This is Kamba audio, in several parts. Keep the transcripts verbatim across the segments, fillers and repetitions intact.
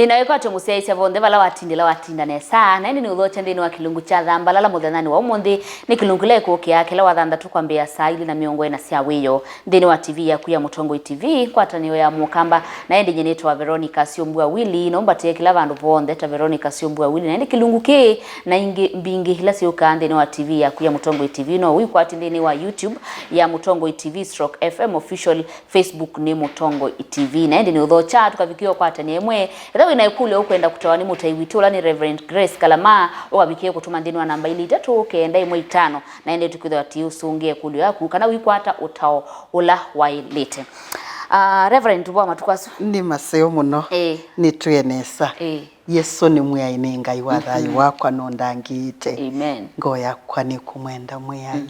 Nĩnaĩkwatyo mũsyaĩĩsya vonthe vala watindĩla watinda nesa, na ĩndĩ nĩũthokya nthĩnĩ wa kĩlungu kya Thambalala mũthenyanĩ wa ũmũnthĩ. Nĩ kĩlungu kĩla kĩkũkĩa kĩla wa thanthatũ kwambĩĩa saa ilĩ na mĩongo ĩna sya wĩoo nthĩnĩ wa T V yaku ya Mũtongoi T V, ngwatanĩo ya Mũkamba. Na ĩndĩ nyie nĩtawa Veronica Syombua Willy, na ũmbatĩe kĩla vandũ vonthe ta Veronica Syombua Willy. Na ĩndĩ kĩlungu kĩĩ na ingĩ mbingĩ ila syũkaa nthĩnĩ wa T V yaku ya Mũtongoi T V no ũikwatye nthĩnĩ wa YouTube ya Mũtongoi T V stroke F M official, Facebook nĩ Mũtongoi T V. Na ĩndĩ nĩũthokya tũkavikĩa ũkwatany'a ĩmwe. Ethĩwa wĩ na ĩkũlyo ũkwenda kũtawa nĩ mũtai witũ ũla nĩ Reverend Grace Kalama, ũkavikĩe kũtũma nthĩnĩ wa namba ilĩ itatũ kenda ĩmwe itano. Na ĩndĩ tũkwĩthĩwa tũiũsũngĩa ĩkũlyo yaku kana ũikwata ũtao ũla waĩlĩte. Ah, Reverend, tũvoa matukũ asu? Nĩ maseo mũno. Ĩĩ. Nĩtwĩe nesa. Ĩĩ. Yesũ nĩ Mwĩai, nĩ Ngai wa thayũ wakwa, nũndangĩĩte. Amen. Ngoo yakwa nĩkũmwenda Mwĩai.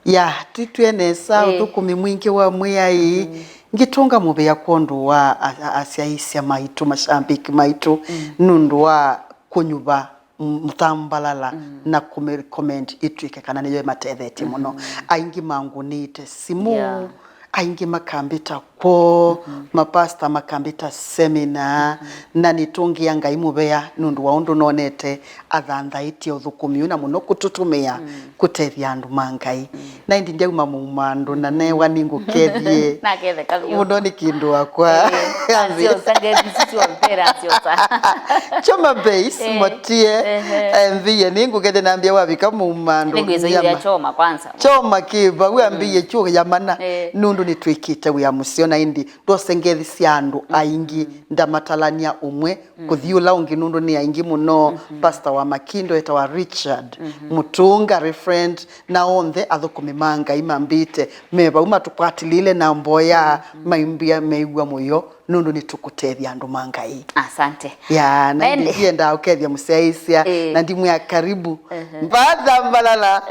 Ya, twĩtwĩe nesa, ũthũkũmi mwingĩ wa Mwĩai. Ngĩtũnga mũvea kwondũ wa a- a- asyaĩĩsya maitũ, mashambiki maitũ, nũndũ wa kũnyuva m- Thambalala na kũmĩrecommend ĩtw'ĩke kana nĩyo ĩmatethetye mũno. Aingĩ mangũnĩte simũ, aingĩ makambĩta kwoo, mapasta makambĩta semina, na nĩtũngĩa Ngai mũvea nũndũ wa ũndũ nonete athanthaĩtye ũthũkũmi ũyũ na mũno kũtũtũmĩa kũtethya andũ ma Ngai. Na ĩndĩ ndyauma mũumando na newa nĩngũkethye. Naketheka vyũ. Mũno nĩ kĩndũ wakwa. Ĩĩ, nasyosa, ngethi isu syonthe nasyosa. Choma Base, eh, Motie, ehe, ambĩie nĩngũkethye, nambĩa wavika mũumando. Nĩngwĩsa nyama. Choma kwanza. Choma kĩva, wĩ ambĩie kyũyamana. Eh. Nũndũ nĩtwĩkĩte wĩa mũseo na ĩndĩ ndose ngethi sya andũ aingĩ, ndamatalany'a ũmwe kũthi ũla ũngĩ nũndũ nĩ aingĩ mũno. Pastor wa Makindo etawa Richard Mũtũnga, Reverend, na onthe athũkũmi ma Ngai mambĩte me vau matũkwatĩlĩle na mboya, maimbĩa mew'a mũyo nũndũ nĩtũkũtethya andũ ma Ngai. Asante. Ya, na ĩndĩ ndiendaa ũkethya mũsyaĩĩsya, na ndimwĩa karibu. Mbatha mbalala,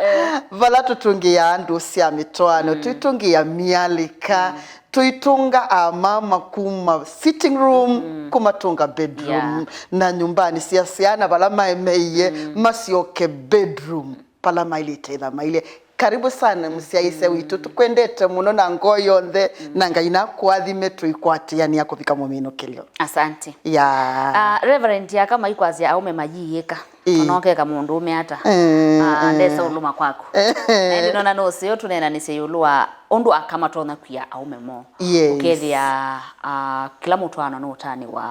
vala tũtũngĩaa andũ sya mĩtwaano, twĩtũngĩa myalĩka, tũitũnga amama kuma sitting room, kũmatũnga bedroom, na nyũmbanĩ sya syana vala maemeie, masyoke bedroom vala mailĩte ĩtha mailye. Karibu sana mũsyaĩĩsya witũ, tũkwendete mũno na ngoo yonthe, na Ngai nakũathime, tũikwatĩanĩa kũvika mũminũkĩlyo. Asante. Ya. Ah, Reverend, aka maikwasya aũme mayiĩka. Ĩĩ. Ona ũkeka mũndũũme ata. Eh, ah, eh, ndesa ũlũma kwaku. Eh. Na ĩndĩ nona nũseo tũneenanĩsye ĩũlũ wa ũndũ aka matonya kwia aũme moo. Yes. Ũkethĩa, ah, kĩla mũtwaano nũũtanĩwa.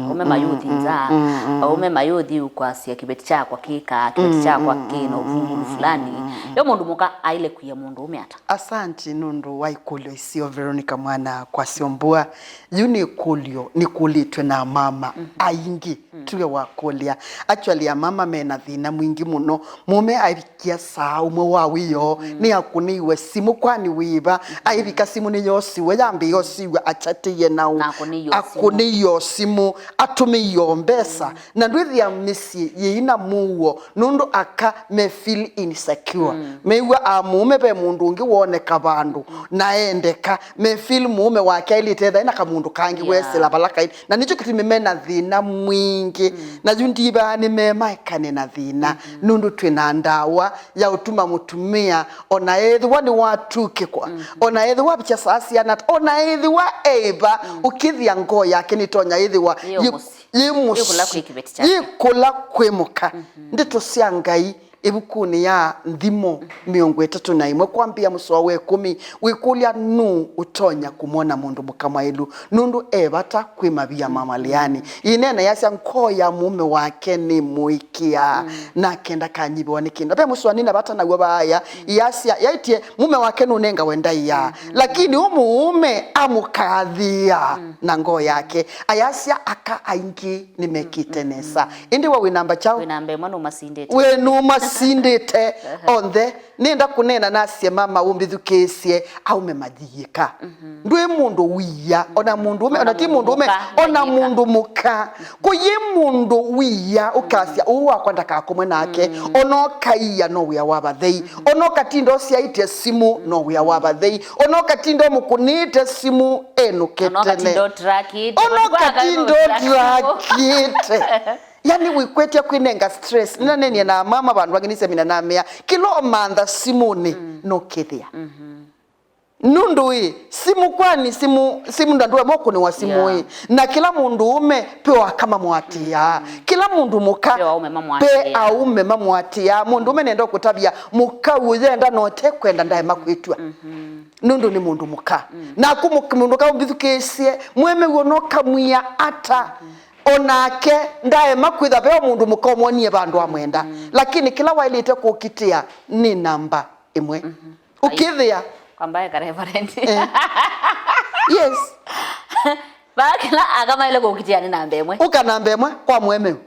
Aũme mayũthi nza, aũme mayũthi ũkwasya kĩveti kyakwa kĩkaa, kĩveti kyakwa kĩ na ũvungũlu fulani. Yo mũndũ mũka aĩle kwia mũndũũme ata? Asanti nũndũ wa ikũlyo isio, Veronica mwana kwa Syombua. Yu nĩ ĩkũlyo nĩkũlĩtw'e na mama aingĩ. Tiwe wakũlya. Actually, amama mena thĩna mwingĩ mũno. Mũũme aikia saa ũmwe wa wĩoo, nĩakũnĩiwe simũ, kwani wĩva? Aivika simũ nĩyosiwe, yambĩĩa osiw'a achatĩie na ũ? Na akũnĩiwe simũ. Akũnĩiwe simũ, atũmĩie mbesa. Na ndwĩthĩa mĩsyĩ yĩina mũuo, nũndũ aka me feel insecure. Mew'a a mũũme ve mũndũ ũngĩ woneka vandũ, na endeka. Me feel mũũme wake ailĩte ethĩwa na kamũndũ kangĩ wesĩla vala kaĩ. Na nĩkyo kĩtumi mena thĩna mwingĩ. Na yu ndivaa nĩmemaekane na thĩna. Nũndũ twĩ na ndawa ya ũtuma mũtumĩa, ona ethĩwa nĩwatukĩkwa, ona ethĩwa avikya saa siana ata, ona ethĩwa eiva, ũkĩthĩa ngoo yake nĩtonya ĩthĩwa yĩ mũsyĩ. Yĩ kũla kwĩ kĩveti kyake. Yĩ kũla kwĩ mũka. Ndeto sya Ngai ĩvukunĩ ya Nthimo mĩongo ĩtatũ na ĩmwe, kwambĩĩa mũsoa wa ĩkũmi, wĩkũlya nũũ ũtonya kũmwona mũndũ mũka mwaĩlu, nũndũ e vata kwĩ mavia ma malĩanĩ. Ĩneena yasya, ngoo ya mũũme wake nĩmũĩkĩaa, nake ndakanyivĩwa nĩ kĩndũ. Ve mũsoa nĩ na vata naw'o vaaya, yasya, yaĩtye, mũũme wake nũnengawe ndaĩa, lakini ũ mũũme amũkathĩĩa na ngoo yake. Ayasya, aka aingĩ nĩmekĩte nesa. Ĩndĩ we wĩ namba kyaũ? Wĩ namba ĩmwe, nũmasindĩte. We nũmasindĩte onthe. Nĩenda kũneena nasye mama ũmbĩthukĩĩsye, aũme mathiyĩka. Ndwĩ mũndũ wia, ona mũndũũme, ona ti mũndũũme, ona mũndũ mũka. Kũyĩ mũndũ wia ũkasya, ũũ wakwa ndakakomwe nake. Ona ũkaiya no wĩa wa vathei. Ona ũkatinda ũsyaĩtye simũ no wĩa wa vathei. Ona ũkatinda ũmũkũnĩte simũ enũke tene. Ona ũkatinda ũtrakĩte. Ona ũkatinda ũtrakĩte. Yani, wĩkwetya kwĩnenga stress. Nĩnanenie na mama vandũ vangĩ nĩ semina namea, kĩla ũmantha simũnĩ nũkĩthĩa. Nũndũ ĩ, simũ kwani, simũ, simũ ndandũ emwe kũnĩwa simũ ĩ. Yeah. Na kĩla mũndũ ũme pe aka mamũatĩĩaa. Mm. Kĩla mũndũ mũka pe aume mamũatĩĩaa. Pe aume mamũatĩĩaa. Mũndũ ũme nenda kũtavya mũka ũyenda na ũtekwenda ndaema kwĩtw'a. Mm-hmm. Nũndũ nĩ mũndũ mũka. Mm. Naku mũk-, mũndũ ka ũmbĩthukĩĩsye, mwemew'o no kamwĩa ata. Mm-hmm. Onake ndaema kwĩtha veo mũndũ mũka ũmwonie vandũ amwenda. Mm. Lakini kĩla waĩlĩte kũkitĩa nĩ namba ĩmwe. Mm-hmm. Ũkĩthĩa. Kwamba eka reverend. Eh. Yes. Vaa kĩla aka maĩle kũkitĩa nĩ namba ĩmwe. Ũka namba ĩmwe kwa mwemeu.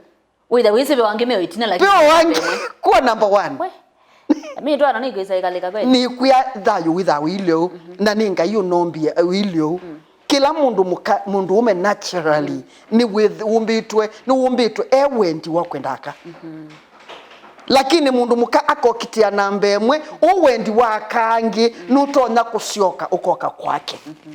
Wĩtha wĩsĩ ve wangĩ meo ĩtina, lakini ve wangĩ namba ĩmwe. Kwa number one. We. Ami twano nĩ kwĩsa ĩkalĩka kweli. Nĩ kwĩa thayũ wĩtha wĩilye ũu. Mhm. Na nĩ Ngai ũnombie wĩilye ũu. Mm. Kĩla mũndũ mũka, mũndũ ũme naturally, mm, nĩ wĩth-, wũmbĩtwe, nĩ wũmbĩtwe e wendi wa kwenda aka. Mhm. Lakini mũndũ mũka akokitĩa namba ĩmwe, ũ wendi wa aka angĩ, mm, nũtonya kũsyoka ũkoka kwake. Mhm.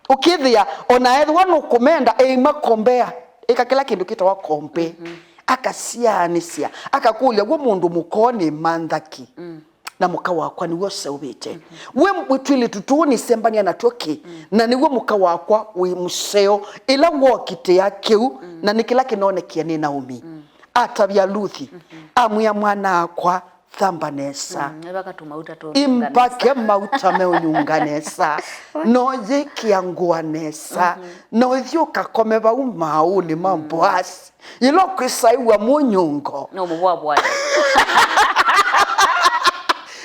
Ũkĩthĩa, ona ethĩwa nũkũmenda, eima kombea, ĩka kĩla kĩndũ kĩtawa kombe. Mhm. Akasyaanĩsya, akakũlya, w'o mũndũ mũka nĩ manthaki? Mm. Na mũka wakwa nĩw'o ũseũvĩte. Mhm. We, twĩlĩtu tũũ nĩsembania natw'o kĩ? Mm. Na nĩw'o mũka wakwa wĩ mũseo. Ĩla wokitĩa kĩu, mm, na nĩ kĩla kĩnonekie nĩ Naomi. Mm. Atavya Luthi, mhm, amwĩa, mwana-akwa, thamba nesa. Mm, ĩvaka tũmauta tũnyunga nesa. Ĩmbake mauta meũnyunga nesa. Na ũyĩkĩa ngũa nesa. Mhm. Na ũthi ũkakome vau maaũnĩ ma, mm, Mboasi. Yĩla ũkwĩsa ĩw'a mũnyungo. No mũvwavwale.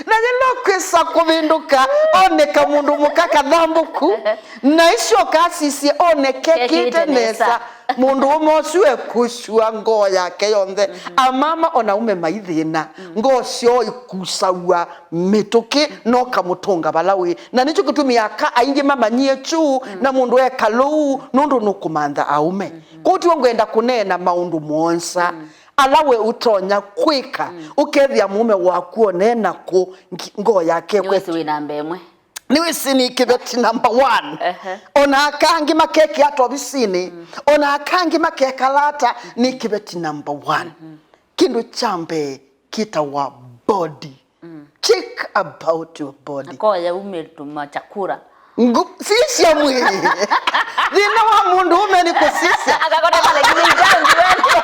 Na yĩla ũkwĩsa kũvĩndũka, oneka mũndũ mũka kathambũku. Na isyoka asisye, oneke kekĩte nesa. Kekĩte nesa. Mũndũ ũme ũsu ekusw'a ngoo yake yonthe. Mhm. Amama ona aume maithĩna. Mm. Ngoo syoo ikusaw'a mĩtũkĩ, no kamũtũnga vala wĩ. Na nĩkyo kĩtumi aka aingĩ mamanyie kyu, mm, na mũndũ eka lũu, nũndũ nũkũmantha aume. Mhm. Kwoou tiwe ngwenda kũneena maũndũ mũonza, mm, ala we ũtonya kwĩka, mm, ũkethĩa mũũme waku oneena kũ ngi-, ngoo yake. Nĩwĩsĩ kwĩtũ wĩ namba ĩmwe. Nĩwĩsĩ nĩ kĩveti number one. Ehe. Ona aka angĩ makekĩa ata ovisinĩ. Mm. Ona aka angĩ makekala ata, nĩ kĩveti number one. Mhm. Kĩndũ kya mbee kĩtawa body. Mm. Check about your body. Akoya ume tuma chakura. Ngu-, sisya mwĩĩ. Thĩna wa mũndũ ũme nĩ kũsisya. Akakona kale kile itangi wewe.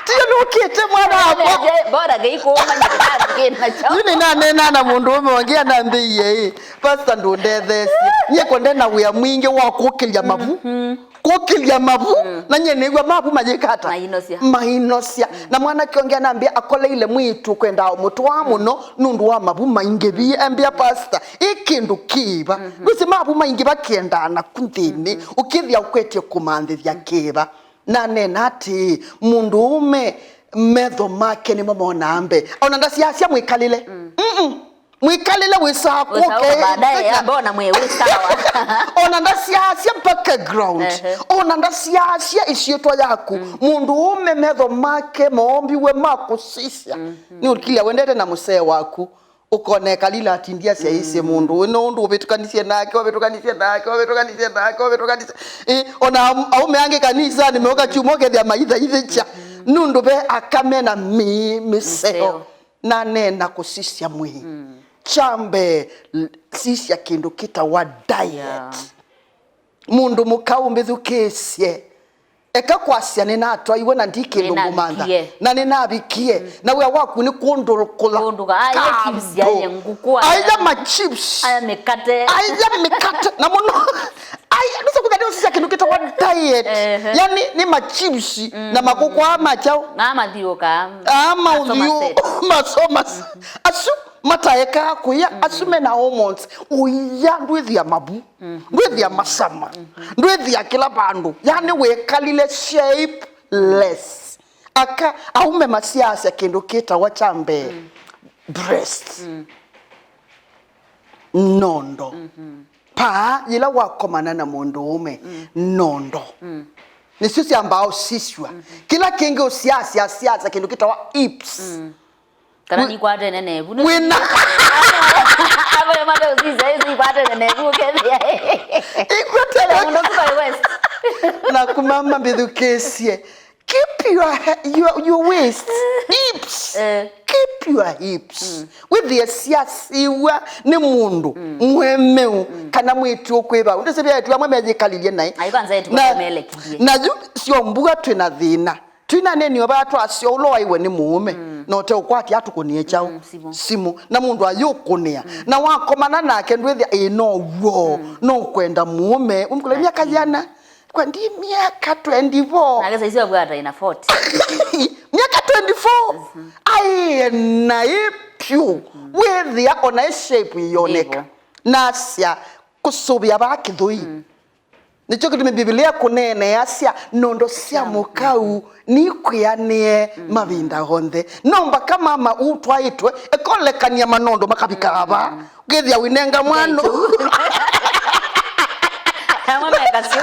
Tiyo nũkĩte mwana wakwa. Bora geiko manya kile kina chao. Yu nĩnanena na mũndũ ũme ũngĩ anambĩie ĩ, "Pastor, ndũndetheesye. Nyie ko ndena wĩa mwingĩ wa kũkĩlya mavu." Mhm. Kũkĩlya mavu, mm, na nyie nĩw'a mavu mayĩka ata? Mainosya. Mainosya. Mm. Na mwanake ũngĩ anambĩa akoleile mwĩĩtu ũkwendaa ũmũtwaa mũno nũndũ wa mavu maingĩvie. Ambĩa, "Pastor, ĩ kĩndũ kĩva? Mhm. Ndwĩsĩ mavu maingĩva kĩendaa naku nthĩnĩ, mhm, ũkĩthĩa ũkwetye kũmanthĩthya kĩva?" Na aneena atĩĩ, mũndũũme metho make nĩmo monaa mbee. Ona ndasyaasya mwĩkalĩle. Mm. Mm-mm. Mwĩkalĩle wĩsaa kũke baadaye, ambao na mwĩĩ wĩ sawa. Ona ndasyaasya background. Ehe. Ona ndasyaasya ĩsyĩtwa yaku. Mm. Mũndũũme metho make moombiwe ma kũsisya. Mhm. Nĩ ũkilya wendete na mũsee waku. Ũkona ekalile atindia syaisye mũndũ. Ĩno ũndũ ũvĩtũkanisye nake, ũvĩtũkanisye nake, ũvĩtũkanisye nake, ũvĩtũkanisye. Ĩ, ona am-, aũme angĩ kanisanĩ meũka kyumwa ũkethĩa maithaithĩkya. Mhm. Nũndũ ve aka mena mĩĩ mĩseo. Mĩseo. Naneena kũsisya mwĩĩ. Mm. Kya mbee, l-, sisya kĩndũ kĩtawa diet. Yeah. Mũndũ mũka ũmbĩthukĩĩsye. Eka kwasya nĩnatwaiwe na ndi kĩndũ ngũmantha. Nĩnavikie. Na nĩnavikie. Mm. Na wĩa waku nĩ kũndũkũla. Kũndũka. Aya chips, aya ngũkũ, aya, aya ma chips. Aya mĩkate. Aya mĩkate. Na mũno. Ai, nĩsa kũthania ũsisya kĩndũ kĩtawa diet. Ehe. Yani, nĩ ma chips, mm, na makũkũ aa ma kyaũ? Aa mathiũka. Aa maũthiũ, masomas. Mhm. Asu mataekaa kũya, mhm, asu mena hormones. Ũya ndwĩthĩa mavu. Mhm. Ndwĩthĩa masama. Mhm. Ndwĩthĩa kĩla vandũ. Yani, wĩkalile shapeless. Aka, aume masyaasya kĩndũ kĩtawa kya mbee. Mm. Breast. Mm. Nondo. Mhm. Paa, yĩla wakomana na mũndũũme, mm, nondo. Mm. Nĩsyo syambaa ũsisw'a. Mm. Kĩla kĩngĩ ũsyasya, syasya kĩndũ kĩtawa hips. Mm. Kana nĩkwatene nevu. Wĩna. Avo yo mate ũsisya, ĩsĩ ikwatene nevu, ũkethĩa. Ikwatene. Mũndũ ũsu kaĩ west. Na kumama mbĩthukĩĩsye. Keep your he-, your, your waist. Hips. Eh. Shape your hips. Wĩthĩe syasiw'a nĩ mũndũ mũemeu kana mwĩĩtu ũkwĩva. Ũndũ sivya etu amwe meyĩkalilye naĩ. Ai, kwanza etu na, kwa melekithie. Na yu syo mbua twĩ na thĩna. Twĩna nĩnĩ ovaa twasyo ũla waiwe nĩ mũũme. Na ũteũkwatya atũkũnĩe kyaũ? Mm, simũ. Simũ. Na mũndũ ayũkũnĩa. Na wakomana nake ndwĩthĩa ĩ no w'o. No ũkwenda mũũme. Ũmkũlya myaka yĩana? Kwa ndi myaka twenty-four. Nake saizi wavwata ina forty. Myaka twenty-four. Aĩ naĩ pyũ. Wĩthĩa ona ĩ shape ĩyoneka. Ndivyo. Nasya kũsũvĩa vaa kĩthũi. Nĩkyo kĩtumi Mbivilia kũneeneasya nondo sya mũkau nikwĩanĩe mavinda onthe. No mbaka mama ũtwaĩtwe ekolekany'a manondo makavikaa vaa. Ũkethĩa wĩnenga mwana. Amwe mekasyo.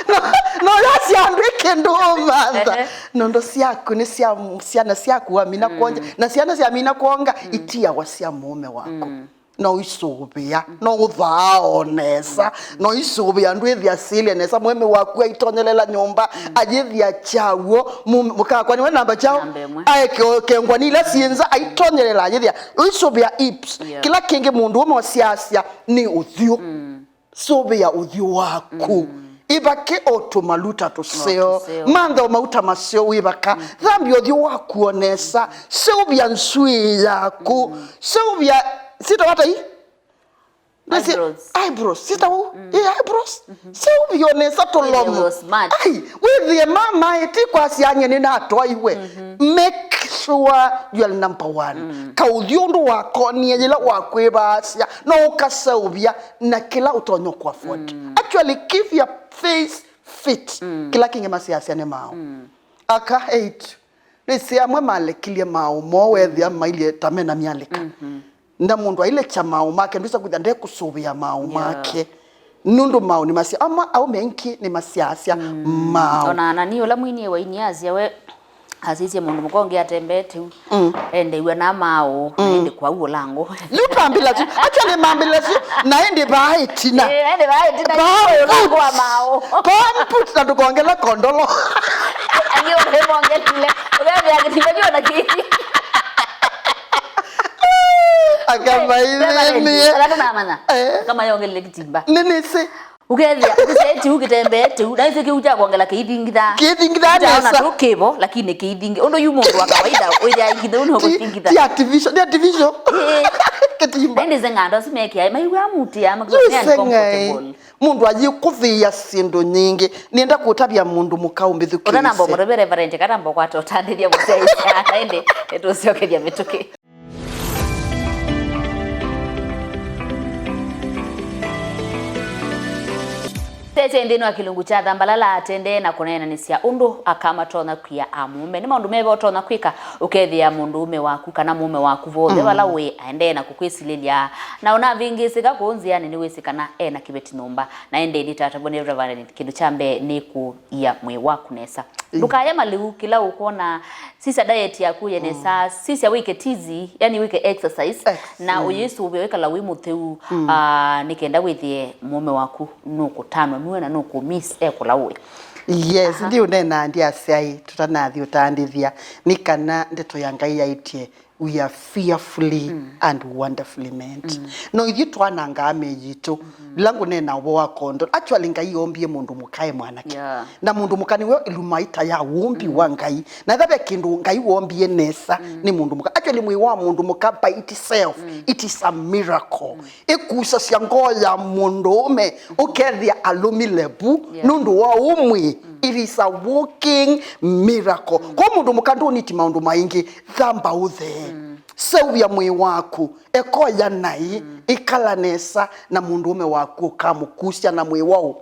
No, no yasya andũ ĩkĩndũ ũmantha. Ehe. Nondo syaku nĩ sya syana syaku wamina kwonja. Na syana syamina kwonga itiawa sya mũũme waku. No isũvĩa, no ũthaa o nesa, no isũvĩa ndwĩthĩa silĩ nesa, mũũme waku aitonyelela nyũmba, ayĩthĩa kyaw'o, mu-, mũkakwa nĩwe namba kyaũ? Namba ĩmwe. Aekengwa nĩ ila syĩ nza, aitonyelela ayĩthĩa. Ũisũvĩa hips. Yeah. Kĩla kĩngĩ mũndũ ũmwe ũsyasya nĩ ũthyũ. Sũvĩa ũthyũ waku. Ĩvake o tũmaluta tũseo. O tũseo. Mantha o mauta maseo wĩvaka. Thambia ũthyũ waku o nesa. Seũvya nzwii yaku. Seũvya, sitawa ta ii? Ndwĩsĩ-, eyebrows. Eyebrows. Sitawa ii eyebrows? Seũvya o nesa tũlomo. Wĩthĩe wĩ smart. Ai, wĩthĩe mama ĩti kwasya nye nĩnatwaiwe. Make sure you are number one. Kaũthyũ ũndũ wakonie yĩla wakwĩvaasya, no ũkaseũvya na kĩla ũtonya kũ afford. Actually, keep your face fit. Kĩla kĩngĩ masiasya nĩ maaũ. Aka eight. Nĩsĩ amwe malekilye maaũ moo wethĩa mailye ta mena myalĩka. Na mũndũ ailekya maaũ make, ndwĩsa kwĩthĩa ndekũsũvĩa maaũ make. Nũndũ maaũ nĩ masya, amwe aũme aingĩ nĩ masiasya maaũ. Ona Anani ũla mwini wa inyia asya we asisye mũndũ mũka ũngĩ atembee tĩu. Endew'a na maaũ, na ĩndĩ kwau ũlango. Yu pambila syu, actually mambila syu, na ĩndĩ vaa ĩtina. Eh, ĩndĩ vaa ĩtina, vaa yu ũlango wa maaũ. Paa mput na ndũkongela kondolo. Angĩ ũkĩmongelile, ũkethĩa kĩtimba kyo na kĩthi. Akamaithĩnie. Ala tũnamanya. Eh. Akamayongelile kĩtimba. Nĩnĩsĩ. Ũkethĩa, ũkĩsya kĩu kĩtembee tĩu, na ĩsĩ kĩu kya kwongela kĩithingithaa. Kĩithingithaa nesa. Ona tũ kĩvo, lakini kĩithingi. Ũndũ yu mũndũ wa kawaida, wĩthĩa ingitha, ũndũ ti, kũithingitha. Ti artificial, ti artificial. Ĩĩ. Kĩtimba. Na ĩndĩ ng'anda asu mekĩa, maiw'a mutĩa, makĩsya nĩ uncomfortable. Mũndũ ayĩkũvĩĩa syĩndũ nyingĩ. Nĩenda kũtavya mũndũ mũka ũmbĩthukĩĩsye. Ũtanamba mũtavya Reverend, kana mbokwata ũtandĩthya mũsyaĩsya, na ĩndĩ nĩtũsyokethya mĩtũkĩ. Tete nthĩnĩ wa kĩlungu kya Thambalala atendee na kũneenanĩsya ũndũ aka matonya kwia amũũme. Nĩ maũndũ meva ũtonya kwĩka ũkethĩa mũndũũme waku kana mũũme waku vothe vala wĩ aendee na kũkwĩsilĩlya? Na ũnavĩngĩĩsĩka kũu nzĩanĩ nĩwĩsĩ kana e na kĩveti nyũmba. Na ĩndĩ nĩtatavw'a nĩ Reverend, kĩndũ kya mbee nĩ kũia mwĩĩ waku nesa. Ndũkaye malĩu kĩla ũkwona. Sisya diet yaku ye nesa, sisya wĩke tizi, yani wĩke exercise, na ũyĩsũvĩa wĩkala wĩ mũtheu, ah, nĩ kenda wĩthĩe mũũme waku nũkũtanwa nue na nũkũmiss e kũla ũĩ. Yes, ndi ũneenaa ndi asyai tũtanathi ũtandĩthya, nĩ kana ndeto ya Ngai yaĩtye, "We are fearfully and wonderfully made." No ithyĩ twanangaa mĩĩ yitũ. Ĩla ngũneena ũvoo wa kondo, actually, Ngai oombie mũndũ mũka e mwanake. Yeah. Na mũndũ mũka nĩwe ĩlumaita ya ũmbi wa Ngai. Na ĩtha ve kĩndũ Ngai woombie nesa nĩ mũndũ mũka. Actually, mwĩĩ wa mũndũ mũka by itself, it is a miracle. Ĩkusasya ngoo ya mũndũũme, ũkethĩa alũmile vu nũndũ wa ũmwi. It is a walking miracle. Kwa mũndũ mũka ndũniti maũndũ maingĩ, thamba ũthee. Seũvya mwĩĩ waku, ekoya naĩ, ĩkala nesa na mũndũũme waku ũkamũkusya na mwĩĩ waũ?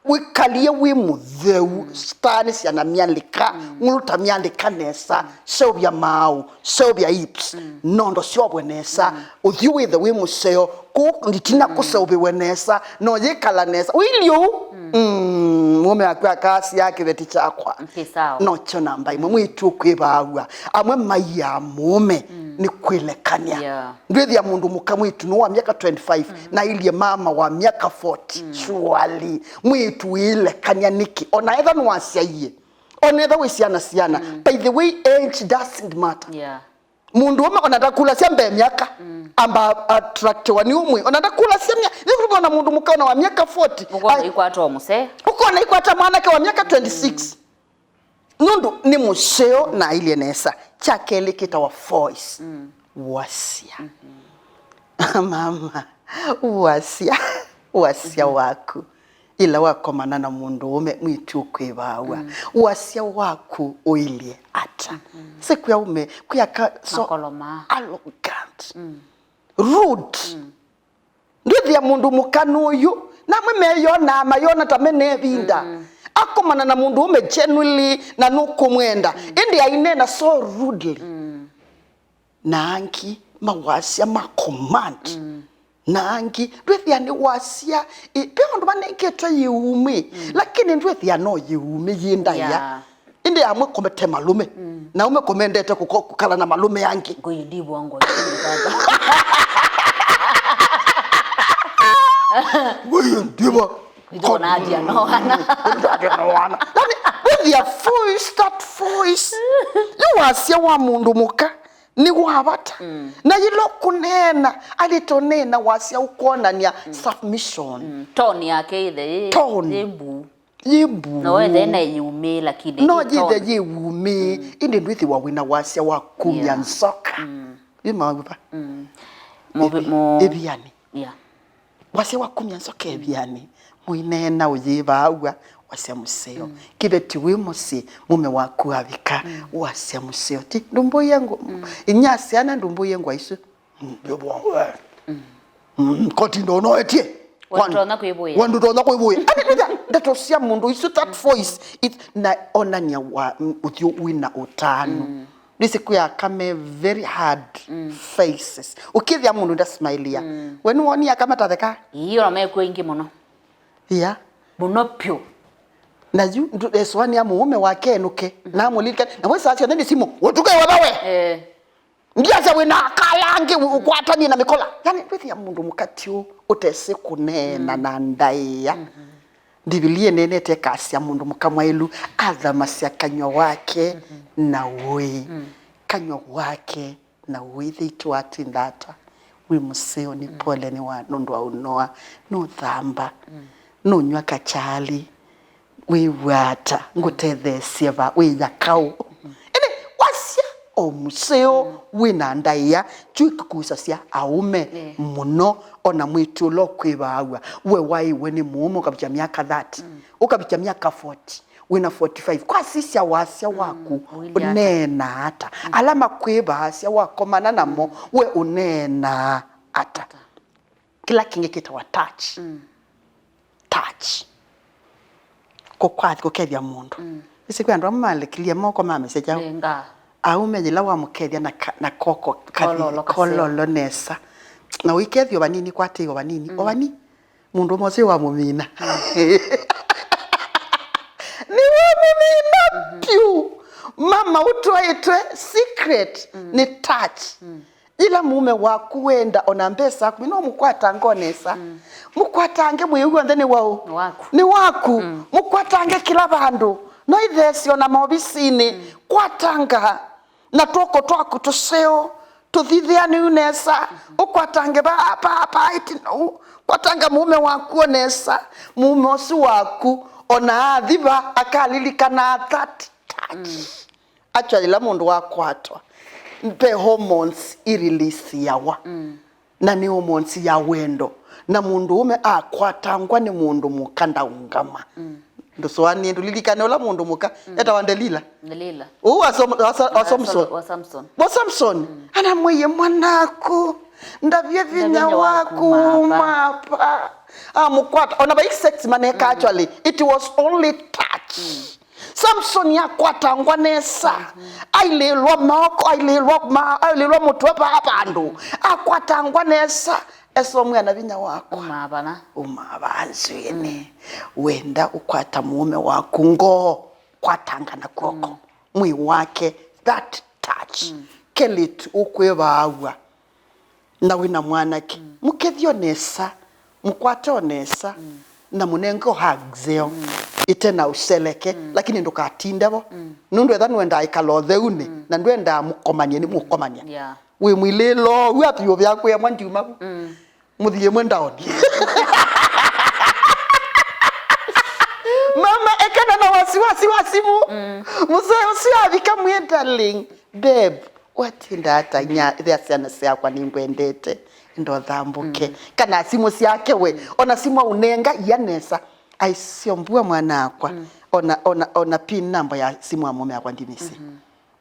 Wĩkalie wĩ mũtheu, sitaanĩsya na myalĩka, ng'ũlũta myalĩka nesa, seũvya maaũ, seũvya hips, nondo syovwe nesa, ũthyũ wĩthe wĩ mũseo, kũu nditina kũseũvĩwe nesa, no yĩkala nesa. Ũilyĩ ũu, mm, mũũme waku akasya kĩveti kyakwa. Okay, sawa. Nokyo namba ĩmwe, mwĩĩtu ũkwĩvaaw'a. Amwe maiaa mũũme nĩ kwĩlekany'a. Yeah. Ndwĩthĩa mũndũ mũka mwĩĩtu nĩ wa myaka twenty-five, na ilye mama wa myaka forty. Surely, mwĩĩtu wĩlekany'a nĩkĩ? Ona etha nĩwasyaie. Ona etha wĩ syana syana. By the way, age doesn't matter. Yeah. Mũndũ ũme ona ndakulasya mbee myaka, amba attractiwa nĩ ũmwe. Ona ndakulasya mya, nĩkũmona mũndũ mũka ona wa myaka forty. Ũkona Ai, ikwata o mũsee. Ũkona ikwata mwanake wa myaka twenty-six. Nũndũ nĩ mũseo na ailyĩ nesa. Kya kelĩ kĩtawa voice. Wasya. Mama, wasya, wasya waku. Ĩla wakomana na mũndũũme mwĩĩtu ũkwĩvaaw'a, wasya waku ũilyĩ ata? Sĩ kwĩ aũme, kwĩ aka so Makolo maa. Arrogant, rude. Ndwĩthĩa mũndũ mũka nũyũ, namwe meyonaa, mayona ta mena ĩvinda. Akomana na mũndũũme genuinely na nũkũmwenda, ĩndĩ aineena so rudely. Na angĩ mawasya ma command. Na angĩ ndwĩthĩa nĩ wasya, ĩ, ve andũ manengetwe yĩumĩ, lakini ndwĩthĩa no yĩumĩ yĩ ndaĩa. Yeah. Ĩndĩ amwe komete malũme, na amwe komendete kũko-, kũkala na malũme angĩ. Ngũi ndivwa ngũi. Ngũi ndivwa. Itona atia no wana. Itona atia no wana. Yani, with your voice, that voice. Yu wasya wa mũndũ mũka nĩ wa vata. Na yĩla kũneena, alĩtoneena wasya ũkwonany'a submission. Tone yake ĩthe yĩ, Tone. Yĩ mbuu. Yĩ mbuu. No wethe na yĩumĩ, lakini no ĩ yĩthe tone. Yĩumĩ, ĩndĩ ndwĩthĩwa wĩna wasya wa kumya nzoka. Ĩ mawĩva? Mũvi-, ĩvi-, mu-, ĩvianĩ. Yeah. Wasya wa kumya nzoka ĩvianĩ. Mũineena ũyĩvaaw'a, wasya mũseo. Kĩveti wĩ mũsyĩ, mũme waku avika, wasya mũseo. Ti, ndũmbũie ngũ-, inyasya na ndũmbũie ngwa isu. Mm, koti ndo ũnoetie. Wandũtonya kwĩvũĩa. Wandũtonya kwĩvũĩa. Ani nĩtha ndeto sya mũndũ isu, that voice. It, na onania wa, mm, ũthyũ wĩna ũtanu. Nĩsĩ kwĩ aka me very hard faces. Ũkĩthĩa mũndũ ndasmailia. We nĩwonia aka matatheka? Ii, ona mekw'o ingĩ mũno. Yeah. Mũno pyũ. Na yu, ndu-, esũanĩa mũũme wake enũke. Na amũlilikane. Na we saa syonthe nĩ simũ. Ũtuke wewe we. Eh. Ndiasya wĩ na akala angĩ ũ-, ũkwatanie na mĩkola. Yani, ndwĩthĩa mũndũ mũkati ũ ũtesĩ kũneena na ndaĩa. Mbivilia ĩneenete ĩkasya mũndũ mũka mwaĩlu athamasya kanyw'a wake na ũĩ. Kanyw'a wake na ũĩ. Ĩthĩitũ watinda ata? Wĩ mũseo, nĩ pole nĩ wa, nũndũ wa ũnoa. Nũthamba. Nũnyw'a kachali. Wĩw'a ata? Ngũtetheesye va? Wĩya kaũ? Ĩndĩ wasya o mũseo wĩ na ndaĩa, kyu kĩkusasya aũme mũno, ona mwĩĩtu ũla ũkwĩvaaw'a. We waĩwe nĩ mũũme ũkavikya myaka thirty, ũkavikya myaka forty, wĩ na forty-five, kwasisya wasya waku ũilyĩ ata? Ũneena ata? Ala makwĩvaasya wakomana namo, we ũneenaa ata? Kĩla kĩngĩ kĩtawa touch. Touch. Kũkwathi, kũkethya mũndũ. Ĩsĩ kwĩ andũ amwe malekilye moko mamesya kyaũ? Nenga. Aũme yĩla wamũkethya na ka-, na koko kathi, kololo kaseo, kololo nesa. Na ũikethya o vanini, kwatĩĩo vanini. O vanini. Mũndũ ũmwe ũsu wamũmina. Nĩwamũmina vyũ. Mama ũtwaĩtwe secret nĩ touch. Yĩla mũũme waku wenda ona mbesa aku, no mũkwatanga o nesa. Mũkwatange mwĩĩ w'onthe nĩ waũ? Nĩ waku. Nĩ waku. Mũkwatange kĩla vandũ. No itheesyo na maovisinĩ. Kwatanga na tw'oko twaku tũseo, tũthithĩanĩu nesa. Ũkwatange va, va, va, ĩtina ũu. Kwatanga mũũme waku o nesa. Mũũme ũsu waku ona athi va, akalilikanaa that touch. Actually, yĩla mũndũ wakwatwa, ve hormones ireleasiawa. Na nĩ hormones ya wendo. Na mũndũũme akwatangwa nĩ mũndũ mũka ndaũngama. Ndũsũanie, ndũlilikane ũla mũndũ mũka etawa Delila? Delila. Ũu wa Som-, wa Sa-, wa Samson. Wa Samson. Wa Samson. Anamwĩie, "Mwanaku, ndavye vinya waku, mapa." Amũkwata. Ona vai sex maneka, actually, it was only touch. Samson akwatangwa nesa. Ailĩĩlwa maoko, ailĩĩlwa ma-, ailĩĩlwa mũtwe vaa vandũ. Akwatangwa nesa. Esomwĩa na vinya wakwa. Umaa vana. Umaa vaa nzwĩnĩ. Wenda ũkwata mũũme waku ngoo, kwatanga na kw'oko. Mwĩĩ wake, that touch. Kelĩtu ũkwĩvaaw'a. Na wĩna mwanake, mũkethye o nesa, mũkwate o nesa, na mũnenge o hugs eo. ĩte na ũseleke, lakini ndũkatinde vo. Nũndũ etha nũendaa ĩkala ũtheunĩ, na ndwendaa mũkomanie, nĩ mũkomania. Yeah. Wĩ mwĩlĩlo, wĩ atĩ yũvya kwĩa mwa ndiuma vu. Mũthiĩ mwe ndaoni. Mama ekana na wasiwasi wa simu. Mzee ũcio avika mwĩ, "Darling, babe, watinda ata inya, ithĩa syana syakwa nĩngwendete, enda ũthambũke." Kana simũ syake we, ona simũ aũnenga iya nesa. Aisyo mbua mwana akwa, ona, ona, ona pin namba ya simũ ya mũme akwa ndinĩsĩ.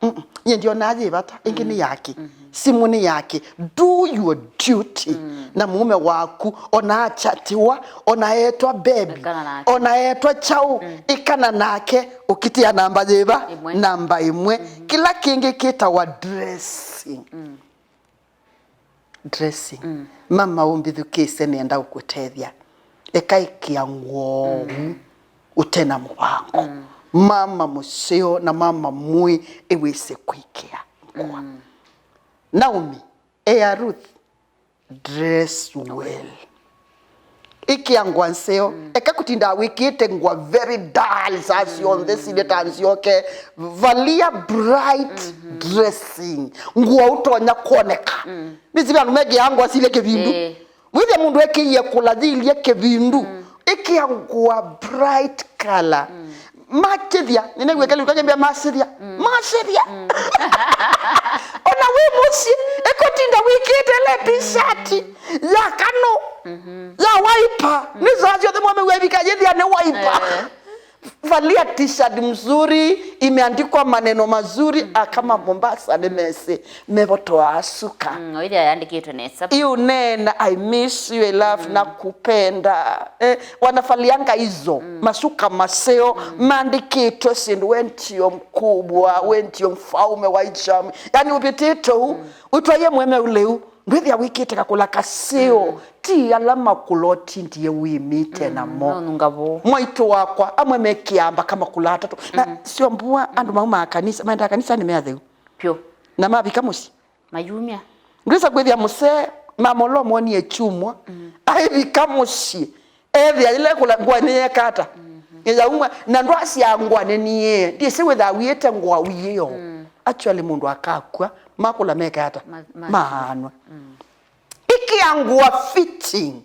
Mm-mm. Nyie ndionaa yĩ vata, ĩngĩ nĩ yake. Simũ nĩ yake. Do your duty. Na mũũme waku, ona achatiwa, ona etwa baby, ĩkana nake, ona etwa chau, ĩkana nake, ũkitĩa namba yĩva? Ĩmwe. Namba ĩmwe. Kĩla kĩngĩ kĩtawa dressing. Dressing. Mama ũmbĩthukĩĩsye, nĩenda ũkũtethya. Eka ĩkĩa ngũa ũu ũte na mũvango. Mama mũseo na mama mũĩ ewĩsĩ kwĩkĩa ngũa. Naomi, ea Ruth, dress well. Ĩkĩa ngũa nseo. Eka kũtindaa wĩkĩĩte ngũa very dull saa syonthe, sile ta nzyoke. Valia bright dressing. Ngũa ũtonya kwoneka. Nĩsĩ andũ mekĩaa ngũa silye kĩvindu. Ĩĩ. Wĩthĩa mũndũ ekĩie kũla yĩilye kĩvindu. Ĩkĩa ngũa bright color. Makĩthya, nĩnew'e kelĩ ũkakembea masĩthya. Masĩthya. Ona wĩ mũsyĩ, ĩkũtinda wĩkĩĩte le t-shirt ya kanũ, ya waipa. Nĩ saa syonthe mwame wevika yĩthĩa nĩ waipa. Eh. Valia t-shirt mzuri, imeandikwa maneno mazuri, akama Mombasa nĩ mesĩ, mevotoa asuka. Mm, oithia yandĩkĩtwe nesa. Iu nena, "I miss you, I love, nakupenda." Eh, wanavalianga hizo, masuka maseo, mandĩkĩtwe syĩndũ, "We ndio mkubwa, we ndio mfaume wa hii jamii." Yaani, ũvĩtĩte ũu, ũtwaie mweme ũleu, ndwĩthĩa wĩkĩte kakũla kaseo, ti ala makũla ũtindie wĩmĩte namo. Nonunga vũũ. Mwaitũ wakwa, amwe mekĩaa mbaka makũla atatũ. Na sio mbua, andũ maumaa kanisa, maendaa kanisa nĩ me atheu. Vyũ. Na mavika mũsyĩ. Mayumya. Ndwĩsa kwĩthĩa mũsee, mama ũla ũmwonie kyumwa, aivika mũsyĩ, ethĩa ĩla ĩkũla ngũa nĩyeka ata? Ĩyaumwa, na ndwasyaa ngũa nĩniĩe, ndĩsĩ wĩthaa wiĩte ngũa wiĩo. Actually, mũndũ akakw'a, makũla meke ata? Ma-, ma-, maanwa. Ĩkĩa ngũa fitting.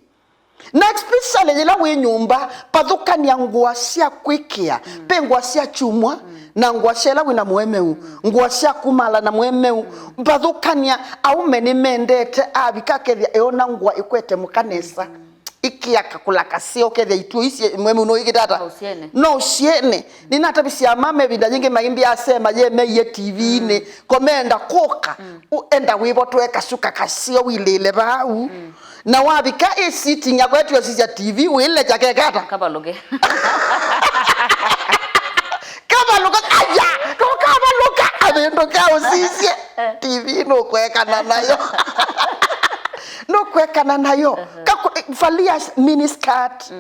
Na especially yĩla wĩ nyũmba, vathũkany'a ngũa sya kwĩkĩa. Ve ngũa sya kyumwa, na ngũa sya ĩla wĩna mũemeu, ngũa sya kumala na mũemeu. Vathũkany'a, aũme nĩmendete, avika akethĩa eona ngũa ĩkwete mũka nesa. Ĩkĩa kakũla kaseo, kethĩa ituo isi mũemeu no ĩkĩte ata? No ũsyene. No ũsyene. Nĩnatavisye mama ĩvinda yĩngĩ maimbĩa asema ye meie T V-inĩ, ko meenda kũka, u-, enda wĩvotwe kasuka kaseo wilĩle vau. Na wavika ĩ sitting yakwa ĩtio sisya T V, wĩlekya kekata. Kavalũke. Kavalũka, aya, tũkavalũka, avĩndũka ũsisye. T V nũkwekana nayo. Nũkwekana nayo. Kaku-, valia mini skirt.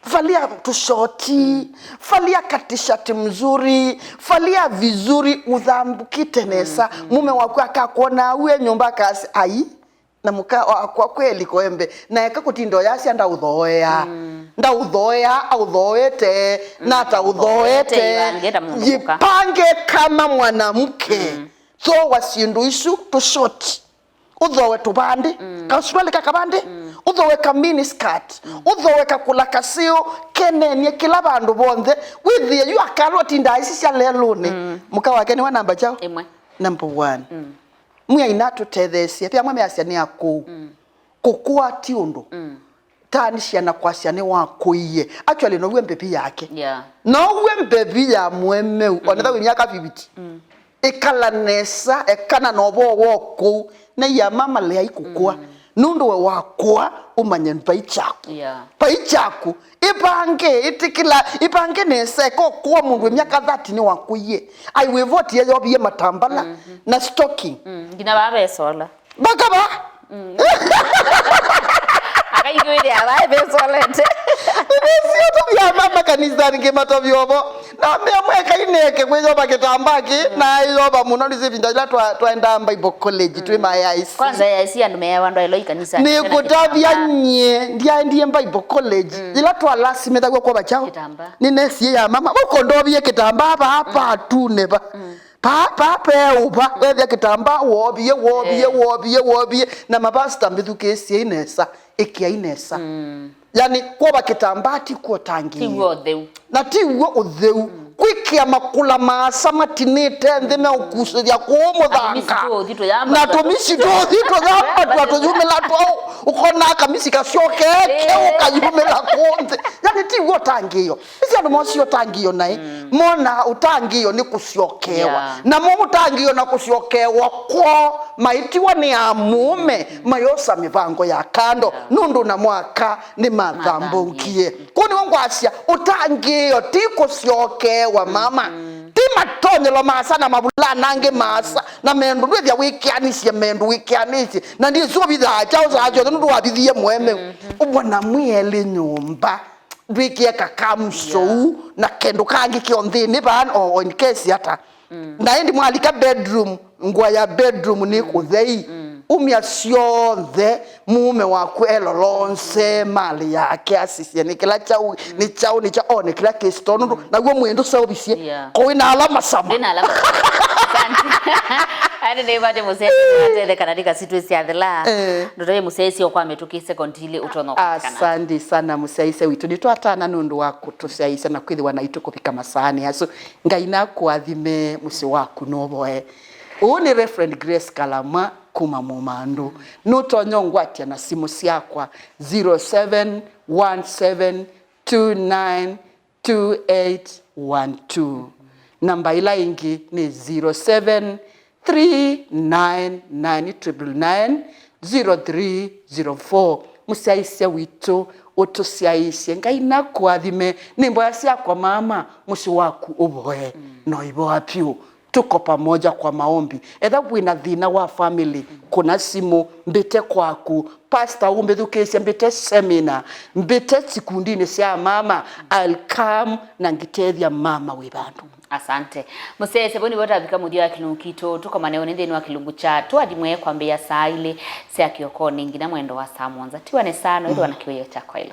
Valia tushoti, valia katishati mzuri, valia vizuri, ũthambũkĩte nesa. Mume waku akakwona au e nyũmba akasya, "Ai, na mũka wakwa kweli koembe." Na eka kũtinda ũyasya, "Ndaũthooea." Ndaũthooea, aũthooete, na ataũthooete. Ĩvange ta mũndũ mũka. Jipange kama mwanamke. Thooa syĩndũ isu, tushoti. Ũthooe tũvandĩ, kasuruali ka kavandĩ, ũthooe ka mini skirt, ũthooe kakũla kaseo, kenenie kĩla vandũ vonthe, wĩthĩe yu akalwa tindaa isi sya lelũnĩ. Mũka wake nĩwa namba kyaũ? Ĩmwe. Number one. Mwĩai natũtetheesye, ve amwe measya nĩ akũũ. Kũkũa ti ũndũ. Taanĩsya na kwasya nĩwakũie. Actually, now'e mbevi yake. Yeah. Now'e mbevi ya mũemeu, onetha wĩ myaka fifty. Ĩkala nesa, ekana na ũvoo wa ũkũũ. Na ia mama leai kũkũa. Nũndũ we wakũa, ũmanye vai kyaku. Yeah. Vai kyaku. Ĩvange, ĩtĩkĩla, ĩvange nesa, eka ũkũa mũndũ wĩ myaka thirty nĩwakũie. Ai, wĩvotie yovie matambala na stocking. Mm, nginya vaa vesola. Mpaka va? Aingĩwĩthĩa vai vesolete. Nĩsio tũthia mama kanisanĩ ngĩmatavya ũvo. Na mea mweka ineke kwĩyova kĩtambaa kĩ, na ayova mũno nĩsĩ ĩvinda ĩla twa-, twaendaa Bible College, twĩ ma A I C. Kwanza A I C andũ meawa ndwaĩlwa ikanisa. Nĩkũtavya nyie, ndyaendie Bible College. Yĩla twalasimĩthaw'a kwova kyaũ? Kĩtambaa. Nĩnesie ya mama. Ũko ndovie kĩtambaa vaa patunĩ va. Paa, paa peũva, wethĩa kĩtambaa, wovie, wovie, wovie, wovie, na mavasita mbĩthukĩĩsyei nesa, ĩkĩai nesa. Yani, kwova kĩtambaa ti kw'o ũtangĩĩo. Ti w'o ũtheu. Na ti w'o ũtheu. Kwĩkĩa makũla maasa matinĩte nthĩ meũkusĩthya kũũ mũthanga. Na tũmisi tũũthi tũyambatwa tũyumĩla twaũ. Ũkonaa kamisi kasyokee keũ kayumĩla kũũ nthĩ. Yani, ti w'o ũtangĩĩo. Ĩsĩ andũ mosie ũtangĩĩo naĩ, mona ũtangĩĩo nĩ kũsyokeewa. Yeah. Namo ũtangĩĩo na kũsyokeewa kwoo maĩtiwa nĩ amũũme mayosa mĩvango ya kando, nũndũ na mwaka nĩ mathambũkie. Kũu nĩw'o ngwasya, ũtangĩĩo ti kũsyokeewa, mama. Ti matonyelo maasa na mavulana angĩ maasa na mendũ ndwĩthĩa wĩkĩanĩsye mendũ wĩkĩanĩsye. Na ndiĩsĩ ũvithaa kyaũ saa syonthe nũndũ wavithie mũemeu. Ũvona mwĩ elĩ nyũmba. Ndwĩkĩe kakamsou na kĩndũ kangĩ kyo nthĩnĩ vaa, o, o in case ata. Na ĩndĩ mwalika bedroom, ngũa ya bedroom nĩ kũthei. Umya syonthe, mũũme waku elolonse malĩ yake asisye nĩ kĩla kyaũ, nĩ kyaũ, nĩ kya, o, nĩ kĩla kĩsito, nũndũ naw'o mwĩĩ ndũseũvisye. Yeah. Ko wĩ na ala masamu. Ndĩ na ala masamu. Asante. Ani nĩ vate mũsee, atetheka na ndika sitwĩ syathela. Eh. Ndoto ye mũsee sio kwa mĩtũkĩ sekondi ilĩ ũtonya kũpatikana. Asante sana mũsyaĩĩsya witũ. Nĩtwatana nũndũ wa kũtũsyaĩĩsya na kwĩthĩwa naitũ kũvika masaanĩ asu. Ngai nakũathime, mũsyĩ waku nũvoe. Ũũ nĩ Reverend Grace Kalamwa kuma Mũmandũ. Nũtonya ũngwatya na simũ syakwa zero seven one seven two nine two eight one two. Namba ĩla ĩngĩ nĩ zero seven three nine nine triple nine zero three zero four. Mũsyaĩĩsya witũ, ũtũsyaĩĩsye. Ngai nakũathime. Nĩ mboya syakwa, mama, mũsyĩ waku ũvoe. No ivoa vyũ. Tuko pamoja kwa maombi. Etha wĩna thĩna wa family, kũna simũ, mbĩte kwaku. Pastor, ũmbĩthukĩĩsye, mbĩte seminar, mbĩte sikundinĩ sya mama. I'll come na ngĩtethya mama wĩ vandũ. Asante. Mũsyaĩĩsya, vau nĩvo tavika mũthya wa kĩlungu kitũ. Tũkomane ũnĩ nthĩnĩ wa kĩlungu kya Tũathimwe kwambĩĩa saa ilĩ sya kĩokonĩ nginya mwendo wa saa mũonza. Tiwa nĩ saa no ĩthĩwa na kĩwĩoo kya kwaĩla.